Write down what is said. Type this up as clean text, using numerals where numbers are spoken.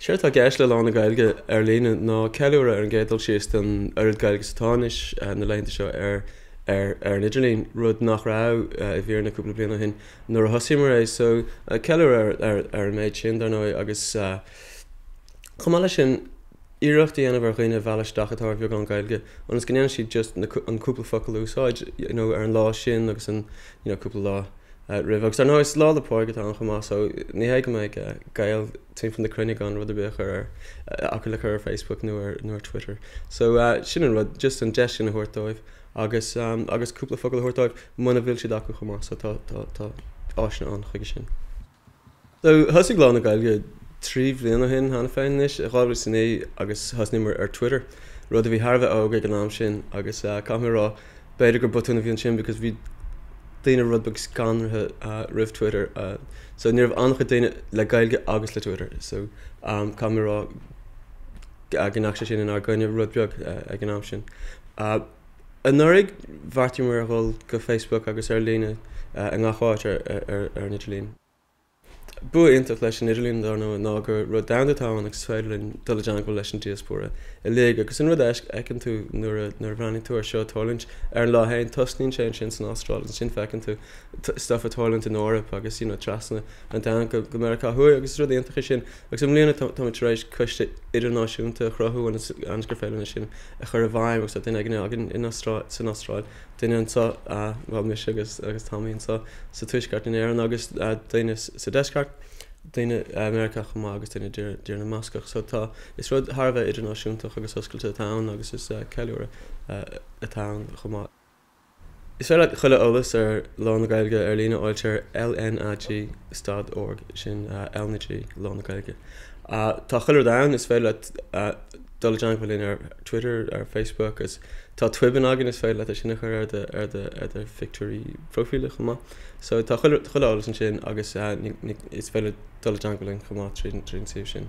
Séard atá i gceist le Lá na Gaeilge ar líne ná ceiliúradh ar an gcéad dul síos don oiread Gaeilge is atá anois na laethanta seo ar ar ar an idirlíon, rud nach raibh i bhfírinne cúpla bliain ó shin nuair a thosaíomar é. So ceiliúradh ar ar ar an méid sin dar ndóigh agus chomh maith leis sin iarracht a dhéanamh ar dhaoine a mhealladh isteach atá ar bheagán Gaeilge ionas go ndéanann siad just na an cúpla focal a úsáid you know ar an lá sin agus an you know cúpla lá roimhe. Agus dar ndóigh is Lá 'le Pádraig atá ann chomh maith so ní hé go mbeidh Gaeil timpeall na cruinne gan rud ar bith a chur ar, acu le cur ar Facebook nó ar, nó ar Twitter. So sin an rud, just an deis sin a thabhairt dóibh agus, agus cúpla focal a thabhairt dóibh muna bhfuil siad acu chomh maith so tá, tá, tá áiseanna ann chuige sin. So thosaigh Lá na Gaeilge 3 bhliain ó shin cheana féin anois, 2009 agus thosnaíomar ar Twitter, rud a bhí thar a bheith óg ag an am sin agus caithfidh mé a rá b'fhéidir gur botún a bhí ansin because bhí daoine rud beag scanraithe roimh Twitter so ní raibh an-chuid daoine le Gaeilge agus le Twitter so caithfidh mé a rá go ndeachaigh sé sin inár gcoinne rud beag ag an am sin. Anuraidh bheartaíomar a dhul go Facebook agus ar líne i ngach áit ar an idirlíon. Bua iontach leis an idirlíon, dar ndóigh, ná gur rud domhanda atá ann agus is féidir linn dul i dteangmháil leis an diaspóra uilig. Agus an rud a fheiceann tú nuair a nuair a bhreathnaíonn tú air seo ag tarlúint ar an lá féin, tosnaíonn sé ansin san Astráil agus ansin feiceann tú stuff ag tarlúint in Eoraip agus you know trasna an domhain go go Meiriceá Thuaidh agus is rud iontach é sin. Agus i mbliana tá táimid tar éis coiste idirnáisiúnta a chruthú ionas ionas gur féidir linn é sin a chur i bhfeidhm agus tá duine éigin againn in Astráil san Astráil duine anseo, bhuel mise agus agus Tommy anseo sa tuaisceart in Éirinn agus daoine sa deisceart, daoine i Meiriceá chomh maith agus daoine i dTír na mBascach. So tá, is rud thar a bheith idirnáisiúntach agus oscailte atá ann agus is ceiliúradh atá ann chomh maith. Is féidir leat chuile eolas ar Lá na Gaeilge ar líne a fháilt ar LNAG stad org, sin L na G, Lá na Gaeilge. Tá chuile rud ann, is féidir leat dul i dteangmháil linn ar Twitter, ar Facebook agus tá Twibbon againn is féidir leat é sin a chur ar do ar do ar do phictiúirí próifíle chomh maith. So tá chuile chuile eolas ansin agus is féidir dul i dteangmháil linn chomh maith tríd tríd an suíomh sin.